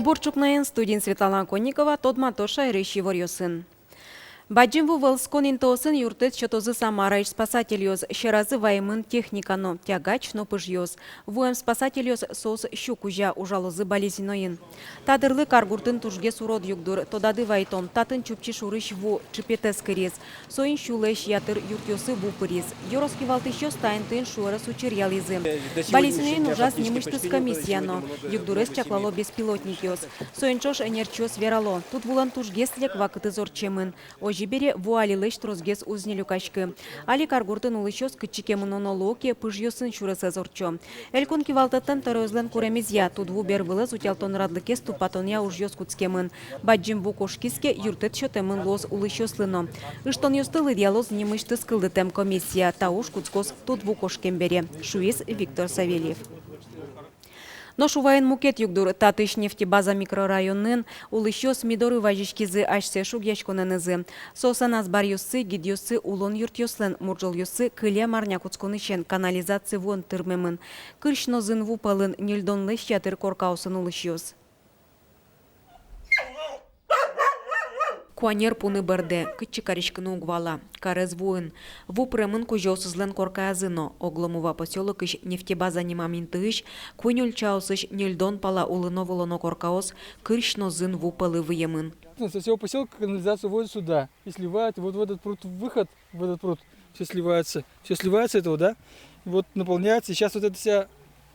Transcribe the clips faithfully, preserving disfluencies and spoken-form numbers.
Бур ӵукнаен, студиын Светлана Конникова, тодмато шаерысь иворъёсын. Бадӟым ву вӧлскон интыосын юрттэт сётозы Самараысь спасательёс. Сьӧразы ваемын техника но, тягач но пыжъёс. Вуэм спасательёс соос сю кузя, ужалозы Балезиноын. Та дырлы каргуртын тужгес урод югдур. Тодады вайытом, татын Чупчи шурысь ву ӵыпетэз кыриз. Соин сюлэсь ятыр юртъёсы ву пыриз. Ёрос кивалтӥсьёс та интыын шуэрес учыр ялӥзы. Балезиноын ужаз нимысьтыз комиссия но. Югдурез чаклало беспилотникъёс. Соин ӵош ӧнерчиос верало: тудвулэн тужгес лек вакытэз ортчемын. Озьы бере, ву алилэсь тросгес уз ни люкаськы. Али каргуртын улӥсьёс, кытчы ке мыноно луо ке, пыжъёсын сюресэз ортчо. Элькун кивалтэтлэн тӧроезлэн куремезъя, тудву бервылэз утялтон радлыкез тупатонъя ужъёс кутскемын. Бадӟым ву кошкиз ке, юрттэт сётэмын луоз улӥсьёслы но. Ыштонъёсты лыдъялоз нимысьтыз кылдытэм комиссия. Та уж кутскоз тудву кошкем бере, шуиз Виктор Савельев. Нош Уваын мукет югдур. Татысь Нефтебаза микрорайонын улӥсьёс ми доры вазиськизы асьсэ шугъяськонэнызы. Соослэн азбаръёссы, гидъёссы, улон юртъёслэн мурӝолъёссы кылем арня кутсконысен канализаци вуын тырмемын. Кырсь но зын ву пӧлын ньыльдонлэсь ятыр коркаосын улӥсьёс. Куанер пуны бӧрдэ, кытчы кариськыны уг вала, карез вуын. Ву пыремын кузёосызлэн коркаязы но. Оглом Ува посёлокысь Нефтебаза нимам интыысь куинь ульчаосысь ньыльдон пала улоно-вылоно коркаос кырсь но зын ву пӧлы выемын. Со всего посёлка канализацию возят сюда и сливают вот в этот пруд, выход в этот пруд. Всё сливается. Всё сливается этого, да? И вот наполняется. И сейчас вот эта вся,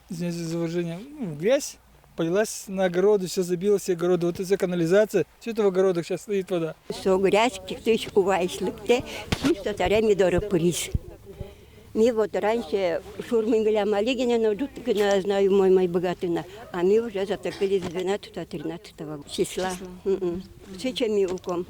извиняюсь за выражение, ну, грязь полилась на огороды, всё забило все огороды. Вот эта вся канализация, всё это в огородах сейчас стоит вода. Со грязь киктысь Уваысь лыктэ, чисто таре ми доры пыриз. Ми вот раньше шур мыным гинэ, али гинэ но ӝут гинэ, знаю, мой, мой быгатыны. А ми уже затыкылӥз двенадцатого, тринадцатого числа. Мгм. Сыӵе ми улӥськом.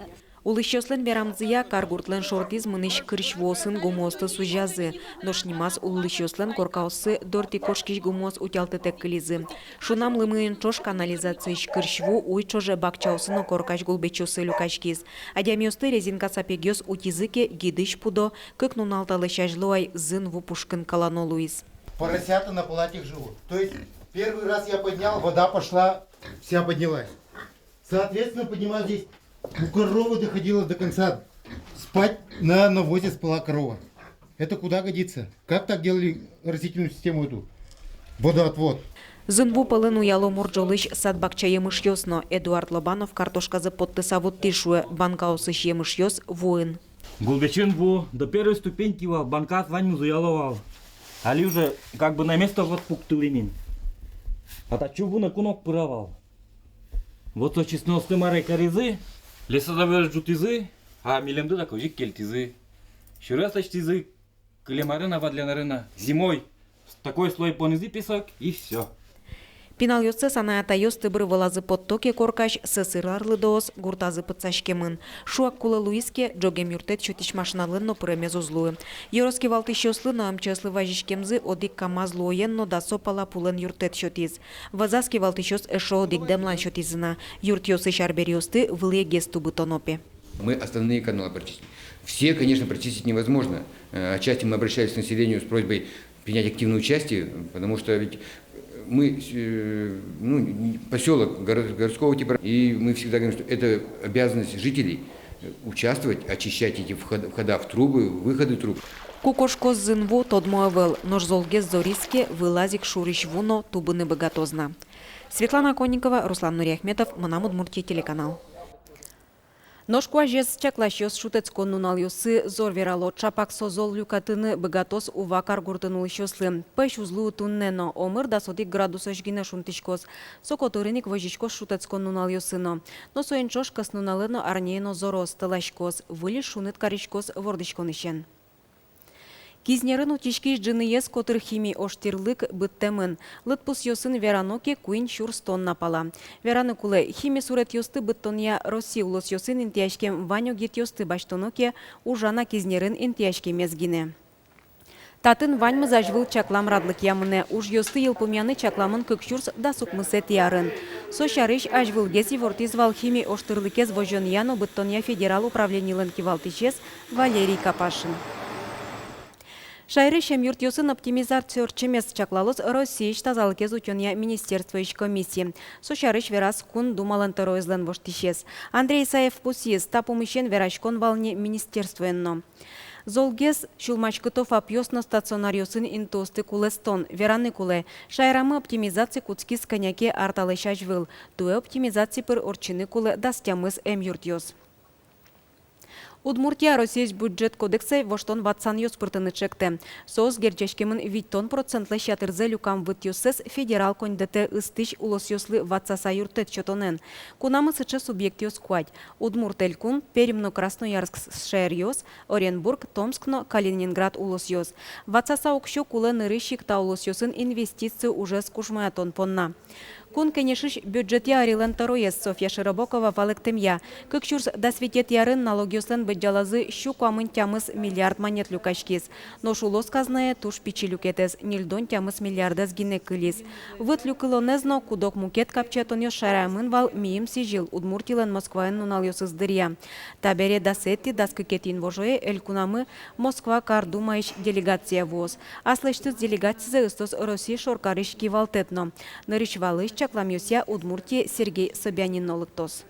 Улӥсьёслэн верамзыя, каргуртлэн шортӥз мынӥсь кырсь вуосын гумыосты сузязы. Нош нимаз улӥсьёслэн коркаоссы дортӥ кошкись гумыос утялтытэк кылизы. Шунам лымыен ӵош канализациысь кырсь ву уй ӵоже бакчаосы но коркась гулбечъёсы люкаськиз. Адямиосты резинка сапегъёс утизы ке, гидысь пудо, кык нунал талэсь азьло ай зын ву пушкын калано луиз. Поросята на палатях живут. То есть первый раз я поднял, вода пошла, вся поднялась. Соответственно, поднимал здесь. У коровы доходило до конца. Спать на навозе спала корова. Это куда годится? Как так делали растительную систему эту? Водоотвод. Зын ву пӧлын уяло мурӝолысь сад-бакча емышъёс но. Эдуард Лобанов картошказэ поттыса вуттӥз, шуэ, банкаосысь емышъёс вуын. Гулбечын ву до первой ступеньки вал, банкаос ваньмыз уяло вал. Али уже как бы на место вот пуктылӥм ини. А татчы ву ноку но уг пыра вал. Вот со чесноосты маре каризы, лесозаводъёс ӝутӥзы, а милемды дак озьы ик кельтӥзы. Сюрес лэсьтӥзы, кылем арын-а, вадлен арын-а, зимой такой слой понӥзы песок, и всё. Пиналъёссэс анай-атайёс тыбыр вылазы потто ке коркась, сӧсыр арлыдоос гуртазы пытсаськемын. Шуак кулэ луиз ке, ӝоген юрттэт сётӥсь машиналэн но пыремез уз луы. Ёрос кивалтӥсьёслы но МЧС-лы вазиськемзы одӥг КамАЗ луоен но дасо пала пулэн юрттэт сётӥз. Вӧзаз кивалтӥсьёс эшшо одӥг дэмлан сётӥзы на. Юртъёсысь арбериосты вылӥегес тубытоно, пе. Мы основные каналы прочистим. Все, конечно, прочистить невозможно. Э, отчасти мы обращались к населению с просьбой принять активное участие, потому что ведь мы, э, ну, посёлок горо-, городского типа, и мы всегда говорим, что это обязанность жителей, э, участвовать, очищать эти вход-, входа в трубы, выходы труб. Ку кошкоз зын ву, тодмо ӧвӧл, нош золгес зориз ке, вылаз ик шурысь ву но тубыны быгатоз на. Светлана Конникова, Руслан Нуриахметов, «Мынам Удмуртие» телеканал. Нош куазез чакласьёс шутэтскон нуналъёсы зор верало. Чапак со зол люкатыны быгатоз Ува каргуртын улӥсьёслы. Пӧсь уз луы туннэ но, омыр дас одӥг градусозь гинэ шунтӥськоз. Со котырын ик возиськоз шутэтскон нуналъёсы но. Но соин ӵош кӧснуналэ но, арняе но зороз, тӧласькоз. Выльысь шуныт кариськоз вордӥськонысен. Кизнерын утиськись ӝыныез котыр хими ожтӥрлык быдтэмын. Лыдпусъёсын верано ке, куинь сюрс тонна пала. Вераны кулэ, хими сурэтъёсты быдтонъя Россия улосъёсын интыяськем вань огетъёсты басьтоно ке, ужа на Кизнерын интыяськемез гинэ. Татын ваньмыз азьвыл чаклам радлыкъя мынэ. Ужъёсты йылпумъяны чакламын кык сюрс дас укмысэтӥ арын. Со сярысь азьвылгес ивортӥз вал хими ожтӥрлыкез возёнъя но быдтонъя федерал управленилэн кивалтӥсез Валерий Капашин. Шаерысь эмъюртъёсын оптимизация ортчемез чаклалоз Россиысь тазалыкез утёнъя министерствоысь комиссия. Со сярысь вераз Кун Думалэн тӧроезлэн воштӥсез. Андрей Исаев пусйиз, та пумысен вераськон вал ни министерствоен но. Золгес сюлмаськыто ФАПъёс но стационаръёсын интыосты кулэстон. Вераны кулэ, шаерамы оптимизация кутскиз кӧня ке ар талэсь азьвыл. Туэ оптимизация пыр ортчыны кулэ дас тямыс эмъюртъёс. Удмуртия Россиысь бюджет кодексэ воштон-ватсанъёс пыртыны чектэ. Соос герӟаськемын витьтон процентлэсь ятырзэ люкам вытъёссэс федерал коньдэтэ ыстӥсь улосъёслы ватсаса юрттэт сётонэн. Кунамы сыӵе субъектъёс куать: Удмурт Элькун, Пермь но Красноярск шаеръёс, Оренбург, Томск но Калининград улосъёс. Ватсаса уксё кулэ нырысь ик та улосъёсын инвестици ужез кужмоятон понна. Кун Кенешысь бюджетъя ӧрилэн тӧроез Софья Широбокова валэктэмъя, кык сюрс дас витетӥ арын налогъёслэн быдӟалазы сю куамын тямыс миллиард манет люкаськиз. Нош улос казнае туж пичи люкетэз, ньыльдон тямыс миллиардэз гинэ кылиз. Выт люкылонэз но куд-ог мукет капчиятонъёс шараямын вал мийым сӥзьыл Удмуртилэн Москваын нуналъёсыз дыръя. Табере дасэтӥ, дас кыкетӥ инвожое элькунамы Москва кар думаысь делегация вуоз. Аслэсьтыз делегацизэ ыстоз Россиысь шоркарысь кивалтэт но. Нырысь валысь чакламъёсъя Удмуртие Сергей Собянин но лыктоз.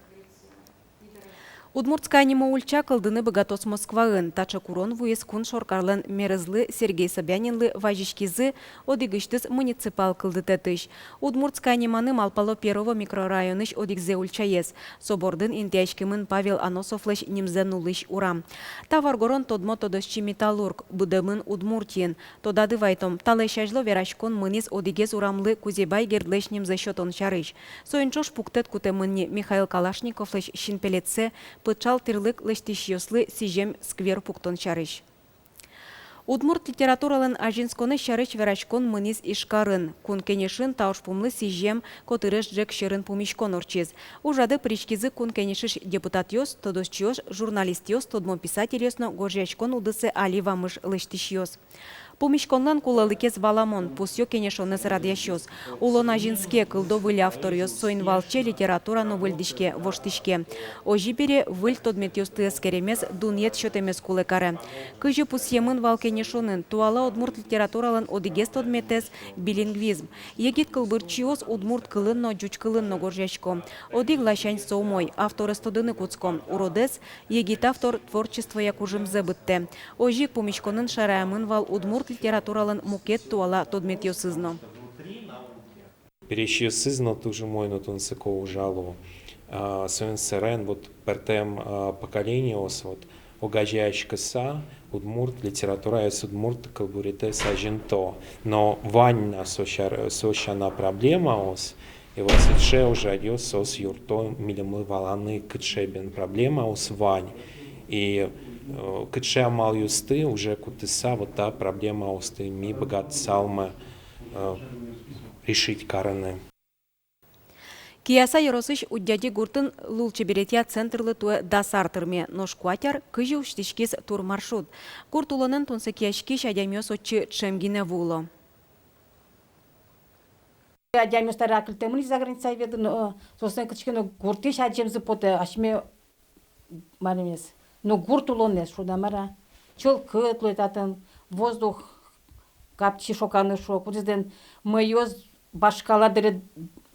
Удмуртская нимо ульча кылдыны быгатоз Москваын. Таӵе курон вуиз кун шоркарлэн мэрызлы Сергей Собянинлы вазиськизы одӥгысьтыз муниципал кылдытэтысь. Удмуртская ниманы малпало Перово микрорайонысь одӥгзэ ульчаез. Со бордын интыяськемын Павел Аносовлэсь нимзэ нуллӥсь урам. Та воргорон тодмо тодосчи-металлург, будэмын Удмуртиын. Тодады вайтом, талэсь азьло вераськон мынӥз одӥгез урамлы Кузебай Гердлэсь нимзэ сётон сярысь. Соин ӵош пуктэт кутэмын ни Михаил Калашниковлэсь синпелетсэ, пыӵал тӥрлык лэсьтӥсьёслы сӥзем сквер пуктон сярысь. Удмурт литературалэн азинсконэз сярысь вераськон мынӥз Ижкарын. Кун Кенешын та ужпумлы сӥзем котырес ӝӧк сьӧрын пумиськон ортчиз. Ужрадэ пыриськизы Кун Кенешысь депутатъёс, тодосчиос, журналистъёс, тодмо писательёс но гожъяськон удысэ али вамыш лэсьтӥсьёс. Пумиськонлэн кулэлыкез валамон, пусъё кенешонэз радъясьёс. Улон азинске, кылдо выль авторъёс, соин валче литература но выльдӥське, воштӥське. Озьы бере, выль тодметъёсты эскеремез, дунъет сётэмез кулэ каре. Кызьы пусъемын вал кенешонын, туала удмурт литературалэн одӥгез тодметэз — билингвизм. Егит кылбурчиос удмурт кылын но, ӟуч кылын но гожъясько. Одӥг ласянь со умой, авторез тодыны кутско, уродэз — егит автор творчествоя кужымзэ быдтэ. Озьы ик пумиськонын шараямын вал удмурт литературалэн мукет туала тодметъёсыз но. Пересьёсыз но туж умой но тунсыко ужало. А, соин сэрен вот пӧртэм, а, поколениос вот огазеяськыса удмурт литератураез, удмурт кылбуретэз азинто. Но вань на со сяр-, со сяна проблемаос, и вот сыӵе ужрадъёс соос юртто милемлы валаны, кыӵе бен проблемаос вань. И, э, кыӵе амалъёсты уже кутыса вот та проблемаосты ми быгатысалмы, э, решить карыны. Кияса ёросысь Удьяди гуртын лулчеберетъя центрлы туэ дас ар тырме, нош куать ар кызьы усьтӥськиз турмаршрут. Гурт улонэн тунсыкъяськись адямиос отчы ӵем гинэ вуыло. Адямиос табере акыльтэмын ини за границае ветлыны, э, соослэн кыӵе ке но гуртысь адӟемзы потэ, асьме марымес. Но гурт улонэз шуод-а, мар-а. Чылкыт луэ татын, воздух капчи шоканы шуо, кудӥз дэн мӧйыос вашкала дыре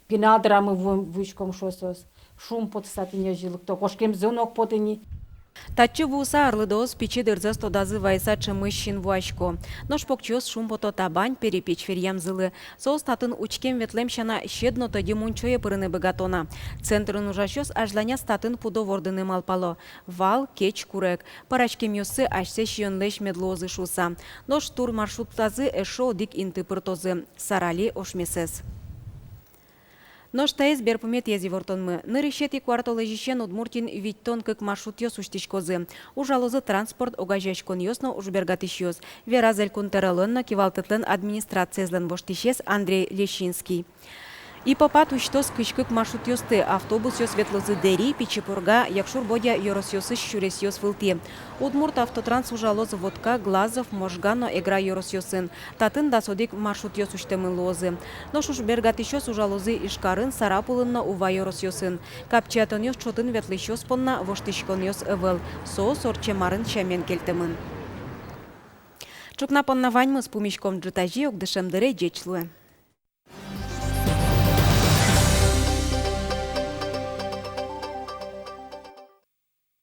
пинал дырамы ву-, вуиськом шуо соос. Шумпотыса тӥни озьы лыкто, кошкемзы но уг поты ни. Татчы вуыса, арлыдоос пичи дырзэс тодазы вайыса ӵемысь син вуасько. Нош покчиос шумпото табань, перепеч веръямзылы. Соос татын учкем-ветлэм сяна сьӧд но тӧдьы мунчое пырыны быгато на. Центрын ужасьёс азьланяз татын пудо вордыны малпало. Вал, кеч, курег. Пӧраськемъёссы асьсэ сиёнлэсь мед луозы шуыса. Нош турмаршрутазы эшшо одӥг инты пыртозы — Сарали ошмесэз. Нош таиз берпуметӥез ивортонмы. Нырысетӥ куартолэзьысен Удмуртиын витьтон кык маршрутъёс усьтӥськозы. Ужалозы транспорт огазеяськонъёс но ужбергатӥсьёс, вераз Элькун тӧролэн но кивалтэтлэн администрациезлэн воштӥсез Андрей Лещинский. ИПОПАТ усьтоз кызь кык маршрутъёсты, автобусъёс ветлозы Дэри, Пичи Пурга, Якшур-Бӧдья ёросъёсысь сюресъёс вылтӥ. Удмурт автотранс ужалоз Вотка, Глазов, Можга но Эгра ёросъёсын. Татын дас одӥг маршрутъёс усьтэмын луозы. Нош ужбергатӥсьёс ужалозы Ижкарын, Сарапулын но Ува ёросъёсын. Капчиятонъёс чотын ветлӥсьёс понна воштӥськонъёс ӧвӧл. Соос ортчем арын сямен кельтэмын. Ӵукна понна ваньмыз. Пумиськом ӝытазе ик дышем дыре. Ӟеч луэ.